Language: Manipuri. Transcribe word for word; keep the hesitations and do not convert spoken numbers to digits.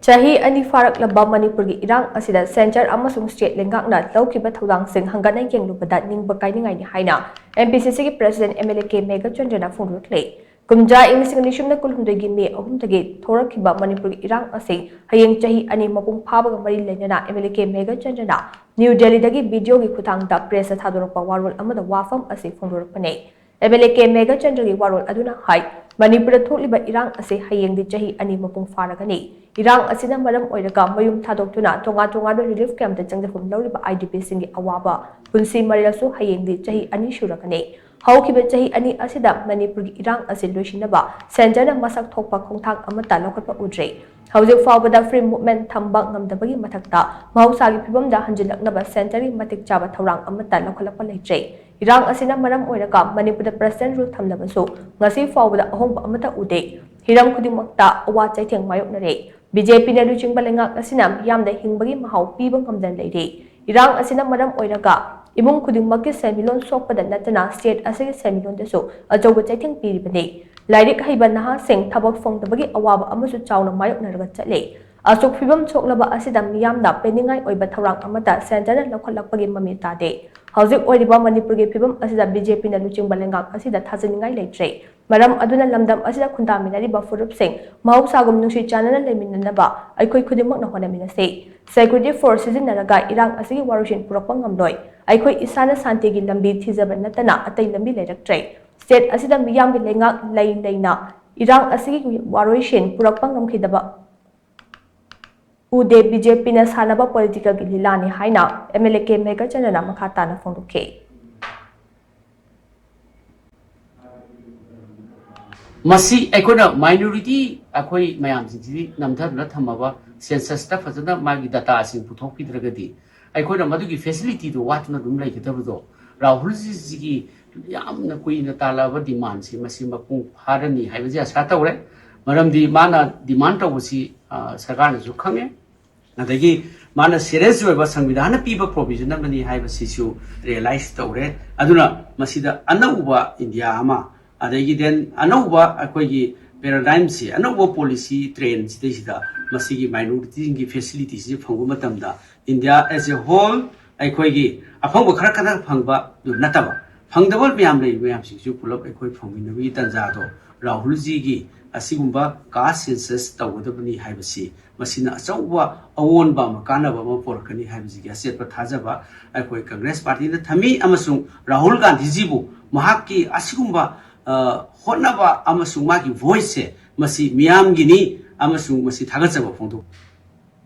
ꯆꯍꯤ ꯑꯅꯤ ꯐꯥꯔꯛꯂꯕ ꯃꯅꯤꯄꯨꯔꯒꯤ ꯏꯔꯥꯡ ꯑꯁꯤꯗ ꯁꯦꯟꯇꯔ ꯑꯃꯁꯨꯡ ꯁ꯭ꯇꯦꯠ ꯂꯩꯉꯥꯛꯅ ꯂꯧꯈꯤꯕ ꯊꯧꯗꯥꯡꯁꯤꯡ ꯍꯪꯒꯠꯅ ꯌꯦꯡꯂꯨꯕꯗ ꯅꯤꯡꯕ ꯀꯥꯏꯅꯤꯡꯉꯥꯏꯅꯤ ꯍꯥꯏꯅ ꯑꯦꯝ ꯄꯤ ꯁꯤ ꯁꯤꯒꯤ president M L A K ꯃꯦꯘꯆꯟꯗ꯭ꯔꯅ ꯐꯣꯡꯗꯣꯔꯛꯂꯤ꯫ ꯀꯨꯝꯖꯥ ꯏꯪ ꯂꯤꯁꯤꯡ ꯑꯅꯤ ꯁꯨꯞꯅ ꯀꯨꯟꯍꯨꯝꯗꯣꯏꯒꯤ ꯃꯦ ꯑꯍꯨꯝꯗꯒꯤ ꯊꯣꯔꯛꯈꯤꯕ ꯃꯅꯤꯄꯨꯔꯒꯤ ꯏꯔꯥꯡ ꯑꯁꯤ ꯍꯌꯦꯡ ꯆꯍꯤ ꯑꯅꯤ ꯃꯄꯨꯡ ꯐꯥꯕꯒ ꯃꯔꯤ ꯂꯩꯅꯅ ꯑꯦꯝ ꯑꯦꯜ ꯑꯦ ꯀꯦ ꯃꯦꯘꯆꯟꯗ꯭ꯔꯅ ꯅ꯭ꯌꯨ ꯗꯦꯜꯂꯤꯗꯒꯤ ꯚꯤꯗꯤꯑꯣꯒꯤ ꯈꯨꯠꯊꯥꯡꯗ ꯄ꯭ꯔꯦꯁꯇ ꯊꯥꯗꯣꯔꯛꯄ ꯋꯥꯔꯣꯜ ꯑꯃꯗ ꯋꯥꯐꯝ ꯑꯁꯤ ꯐꯣꯡꯗꯣꯔꯛꯄꯅꯤ꯫ ꯑꯦꯝ ꯑꯦꯜ ꯑꯦ ꯀꯦ ꯃꯦꯘꯆꯟꯗ꯭ꯔꯒꯤ ꯋꯥꯔꯣꯜ ꯑꯗꯨꯅ ꯍꯥꯏ, ꯃꯅꯤꯄꯨꯔꯗ ꯊꯣꯛꯂꯤꯕ ꯏꯔꯥꯡ ꯑꯁꯤ ꯍꯌꯦꯡꯗꯤ ꯆꯍꯤ ꯑꯅꯤ ꯃꯄꯨꯡ ꯐꯥꯔꯒꯅꯤ꯫ ꯏꯔꯥꯡ ꯑꯁꯤꯅ ꯃꯔꯝ ꯑꯣꯏꯔꯒ ꯃꯌꯨꯝ ꯊꯥꯗꯣꯛꯇꯨꯅ ꯇꯣꯉꯥꯟ ꯇꯣꯉꯥꯟꯕ ꯔꯤꯂꯤꯐ ꯀꯦꯝꯞꯇ ꯆꯪꯖꯐꯝ ꯂꯧꯔꯤꯕ ꯑꯥꯏ ꯗꯤ ꯄꯤꯁꯤꯡꯒꯤ ꯑꯋꯥꯕ ꯄꯨꯟꯁꯤ ꯃꯔꯦꯜꯁꯨ ꯍꯌꯦꯡꯗꯤ ꯆꯍꯤ ꯑꯅꯤ ꯁꯨꯔꯒꯅꯤ꯫ ꯍꯧꯈꯤꯕ ꯆꯍꯤ ꯑꯅꯤ ꯑꯁꯤꯗ ꯃꯅꯤꯄꯨꯔꯒꯤ ꯏꯔꯥꯡ ꯑꯁꯤ ꯂꯣꯏꯁꯤꯟꯅꯕ ꯁꯦꯟꯇꯔꯅ ꯃꯁꯛ ꯊꯣꯛꯄ ꯈꯣꯡꯊꯥꯡ ꯑꯃꯠꯇ ꯂꯧꯈꯠꯄ ꯎꯗ꯭ꯔꯤ꯫ ꯍꯧꯖꯤꯛ ꯐꯥꯎꯕꯗ ꯐ꯭ꯔꯤ ꯃꯨꯚꯃꯦꯟꯠ ꯊꯝꯕ ꯉꯝꯗꯕꯒꯤ ꯃꯊꯛꯇ ꯃꯍꯧꯁꯥꯒꯤ ꯐꯤꯕꯝꯗ ꯍꯟꯖꯤꯜꯂꯛꯅꯕ ꯁꯦꯟꯇꯔꯒꯤ ꯃꯇꯤꯛ ꯆꯥꯕ ꯊꯧꯔꯥꯡ ꯑꯃꯠꯇ ꯂꯧꯈꯠꯂꯛꯄ ꯂꯩꯇ꯭ꯔꯤ꯫ ꯏꯔꯥꯡ ꯑꯁꯤꯅ ꯃꯔꯝ ꯑꯣꯏꯔꯒ ꯃꯅꯤꯄꯨꯔꯗ ꯄ꯭ꯔꯁꯤꯗꯦꯟꯠ ꯔꯨꯜ ꯊꯝꯂꯕꯁꯨ ꯉꯁꯤ ꯐꯥꯎꯕꯗ ꯑꯍꯣꯡꯕ ꯑꯃꯠꯇ ꯎꯗꯦ꯫ ꯍꯤꯔꯝ ꯈꯨꯗꯤꯡꯃꯛꯇ ꯑꯋꯥ ꯆꯩꯊꯦꯡ ꯃꯥꯌꯣꯛꯅꯔꯦ꯫ ꯕꯤ ꯖꯦ ꯄꯤꯅ ꯂꯨꯆꯤꯡꯕ ꯂꯩꯉꯥꯛ ꯑꯁꯤꯅ ꯃꯤꯌꯥꯝꯗ ꯍꯤꯡꯕꯒꯤ ꯃꯍꯥꯎ ꯄꯤꯕ ꯉꯝꯗꯅ ꯂꯩꯔꯦ꯫ ꯏꯔꯥꯡ ꯑꯁꯤꯅ ꯃꯔꯝ ꯑꯣꯏꯔꯒ ꯏꯃꯨꯡ ꯈꯨꯗꯤꯡꯃꯛꯀꯤ ꯁꯦꯟꯃꯤꯠꯂꯣꯟ ꯁꯣꯛꯄꯗ ꯅꯠꯇꯅ ꯁ꯭ꯇꯦꯠ ꯑꯁꯤꯒꯤ ꯁꯦꯟꯃꯤꯠꯂꯣꯟꯗꯁꯨ ꯑꯆꯧꯕ ꯆꯩꯊꯦꯡ ꯄꯤꯔꯤꯕꯅꯤ꯫ ꯂꯥꯏꯔꯤꯛ ꯍꯩꯕ ꯅꯍꯥꯁꯤꯡ ꯊꯕꯛ ꯐꯪꯗꯕꯒꯤ ꯑꯋꯥꯕ ꯑꯃꯁꯨ ꯆꯥꯎꯅ ꯃꯥꯌꯣꯛꯅꯔꯒ ꯆꯠꯂꯦ꯫ ꯑꯁꯨꯛ ꯐꯤꯕꯝ ꯁꯣꯛꯂꯕ ꯑꯁꯤꯗ ꯃꯤꯌꯥꯝꯅ ꯄꯦꯟꯅꯤꯡꯉꯥꯏ ꯑꯣꯏꯕ ꯊꯧꯔꯥꯡ ꯑꯃꯠꯇ ꯁꯦꯟꯇꯔꯅ ꯂꯧꯈꯠꯂꯛꯄꯒꯤ ꯃꯃꯤ ꯇꯥꯗꯦ꯫ ꯍꯧꯖꯤꯛ ꯑꯣꯏꯔꯤꯕ ꯃꯅꯤꯄꯨꯔꯒꯤ ꯐꯤꯕꯝ ꯑꯁꯤꯗ ꯕꯤ ꯖꯦ ꯄꯤꯅ ꯂꯨꯆꯤꯡꯕ ꯂꯩꯉꯥꯛ ꯑꯁꯤꯗ ꯊꯥꯖꯅꯤꯡꯉꯥꯏ ꯂꯩꯇ꯭ꯔꯦ꯫ ꯃꯔꯝ ꯑꯗꯨꯅ ꯂꯝꯗꯝ ꯑꯁꯤꯗ ꯈꯨꯟꯗꯥꯃꯤꯟꯅꯔꯤꯕ ꯐꯨꯔꯨꯞꯁꯤꯡ ꯃꯍꯧꯁꯥꯒꯨꯝ ꯅꯨꯡꯁꯤ ꯆꯥꯟꯅꯅ ꯂꯩꯃꯤꯟꯅꯅꯕ ꯑꯩꯈꯣꯏ ꯈꯨꯗꯤꯡꯃꯛꯅ ꯍꯣꯠꯅꯃꯤꯟꯅꯁꯤ꯫ ꯁꯦꯀ꯭ꯌꯨꯔꯤꯇꯤ ꯐꯣꯔꯁ ꯁꯤꯖꯤꯟꯅꯔꯒ ꯏꯔꯥꯡ ꯑꯁꯤꯒꯤ ꯋꯥꯔꯣꯏꯁꯤꯟ ꯄꯨꯔꯛꯄ ꯉꯝꯂꯣꯏ꯫ ꯑꯩꯈꯣꯏ ꯏꯁꯥꯅ ꯁꯥꯟꯇꯤꯒꯤ ꯂꯝꯕꯤ ꯊꯤꯖꯕ ꯅꯠꯇꯅ ꯑꯇꯩ ꯂꯝꯕꯤ ꯂꯩꯔꯛꯇ꯭ꯔꯦ꯫ ꯁ꯭ꯇꯦꯠ ꯑꯁꯤꯗ ꯃꯤꯌꯥꯝꯒꯤ ꯂꯩꯉꯥꯛ ꯂꯩ ꯂꯩꯅ ꯏꯔꯥꯡ ꯑꯁꯤꯒꯤ ꯋꯥꯔꯣꯏꯁꯤꯟ ꯄꯨꯔꯛꯄ ꯉꯝꯈꯤꯗꯕ ꯎꯗꯦ꯫ ꯕꯤ ꯖꯦ ꯄꯤꯅ ꯁꯥꯟꯅꯕ ꯄꯣꯂꯤꯇꯤꯀꯦꯜꯒꯤ ꯂꯤꯂꯥꯅꯤ ꯍꯥꯏꯅ ꯑꯦꯝ ꯑꯦꯜ ꯑꯦ ꯀꯦ ꯃꯦꯘꯆꯟꯗ꯭ꯔꯅ ꯃꯈꯥ ꯇꯥꯅ ꯐꯣꯡꯗꯣꯛꯈꯤ꯫ ꯃꯁꯤ ꯑꯩꯈꯣꯏꯅ ꯃꯥꯏꯅꯣꯔꯤꯇꯤ ꯑꯩꯈꯣꯏ ꯃꯌꯥꯝꯁꯤꯡꯁꯤꯗꯤ ꯅꯝꯊꯗꯨꯅ ꯊꯝꯃꯕ ꯁꯦꯟꯁꯁꯇ ꯐꯖꯅ ꯃꯥꯒꯤ ꯗꯇꯥꯁꯤꯡ ꯄꯨꯊꯣꯛꯄꯤꯗ꯭ꯔꯒꯗꯤ ꯑꯩꯈꯣꯏꯅ ꯃꯗꯨꯒꯤ ꯐꯦꯁꯤꯂꯤꯇꯤꯗꯣ ꯋꯥꯠꯇꯨꯅ ꯑꯗꯨꯝ ꯂꯩꯒꯗꯕꯗꯣ ꯔꯥꯍꯨꯜꯖꯤꯒꯤ ꯌꯥꯝꯅ ꯀꯨꯏꯅ ꯇꯥꯜꯂꯛꯑꯕ ꯗꯤꯃꯥꯟꯁꯤ ꯃꯁꯤ ꯃꯄꯨꯡ ꯐꯥꯔꯅꯤ ꯍꯥꯏꯕꯁꯤ ꯑꯁꯥ ꯇꯧꯔꯦ꯫ ꯃꯔꯝꯗꯤ ꯃꯥꯅ ꯗꯤꯃꯥꯟ ꯇꯧꯕꯁꯤ ꯁꯔꯀꯥꯔꯅꯁꯨ ꯈꯪꯉꯦ꯫ ꯑꯗꯒꯤ ꯃꯥꯅ ꯁꯦꯔꯤꯌꯁ ꯑꯣꯏꯕ ꯁꯪꯕꯤꯙꯥꯟꯅ ꯄꯤꯕ ꯄ꯭ꯔꯣꯚꯤꯖꯟ ꯑꯃꯅꯤ ꯍꯥꯏꯕꯁꯤꯁꯨ ꯔꯤꯌꯦꯂꯥꯏꯁ ꯇꯧꯔꯦ꯫ ꯑꯗꯨꯅ ꯃꯁꯤꯗ ꯑꯅꯧꯕ ꯏꯟꯗꯤꯌꯥ ꯑꯃ, ꯑꯗꯒꯤ ꯗꯦꯟ ꯑꯅꯧꯕ ꯑꯩꯈꯣꯏꯒꯤ ꯄꯦꯔꯥꯗꯥꯏꯝꯁꯤ, ꯑꯅꯧꯕ ꯄꯣꯂꯤꯁꯤ ꯇ꯭ꯔꯦꯟꯁꯤꯗꯩꯁꯤꯗ ꯃꯁꯤꯒꯤ ꯃꯥꯏꯅꯣꯔꯤꯇꯤꯁꯤꯡꯒꯤ ꯐꯦꯁꯤꯂꯤꯇꯤꯁꯤ ꯐꯪꯕ ꯃꯇꯝꯗ ꯏꯟꯗꯤꯌꯥ ꯑꯦꯖ ꯑꯦ ꯍꯣꯜ ꯑꯩꯈꯣꯏꯒꯤ ꯑꯐꯪꯕ ꯈꯔ ꯈꯛꯇ ꯐꯪꯕꯗꯨ ꯅꯠꯇꯕ, ꯐꯪꯗꯕ ꯃꯌꯥꯝ ꯂꯩꯔꯤꯕ ꯃꯌꯥꯝꯁꯤꯡꯁꯨ ꯄꯨꯂꯞ ꯑꯩꯈꯣꯏ ꯐꯪꯃꯤꯟꯅꯕꯒꯤ ꯇꯥꯟꯖꯥꯗꯣ ꯔꯥꯍꯨꯜꯖꯤꯒꯤ ꯑꯁꯤꯒꯨꯝꯕ ꯀꯥꯁ ꯁꯦꯟꯁꯁ ꯇꯧꯒꯗꯕꯅꯤ ꯍꯥꯏꯕꯁꯤ, ꯃꯁꯤꯅ ꯑꯆꯧꯕ ꯑꯑꯣꯟꯕ ꯑꯃ, ꯀꯥꯟꯅꯕ ꯑꯃ ꯄꯨꯔꯛꯀꯅꯤ ꯍꯥꯏꯕꯁꯤꯒꯤ ꯑꯆꯦꯠꯄ ꯊꯥꯖꯕ ꯑꯩꯈꯣꯏ ꯀꯪꯒ꯭ꯔꯦꯁ ꯄꯥꯔꯇꯤꯅ ꯊꯝꯃꯤ, ꯑꯃꯁꯨꯡ ꯔꯥꯍꯨꯜ ꯒꯥꯟꯙꯤꯖꯤꯕꯨ ꯃꯍꯥꯛꯀꯤ ꯑꯁꯤꯒꯨꯝꯕ, ꯑ, ꯍꯣꯠꯅꯕ ꯑꯃꯁꯨꯡ ꯃꯥꯒꯤ ꯚꯣꯏꯁꯁꯦ ꯃꯁꯤ ꯃꯤꯌꯥꯝꯒꯤꯅꯤ ꯑꯃꯁꯨꯡ ꯃꯁꯤ ꯊꯥꯒꯠꯆꯕ ꯐꯣꯡꯗꯣꯛ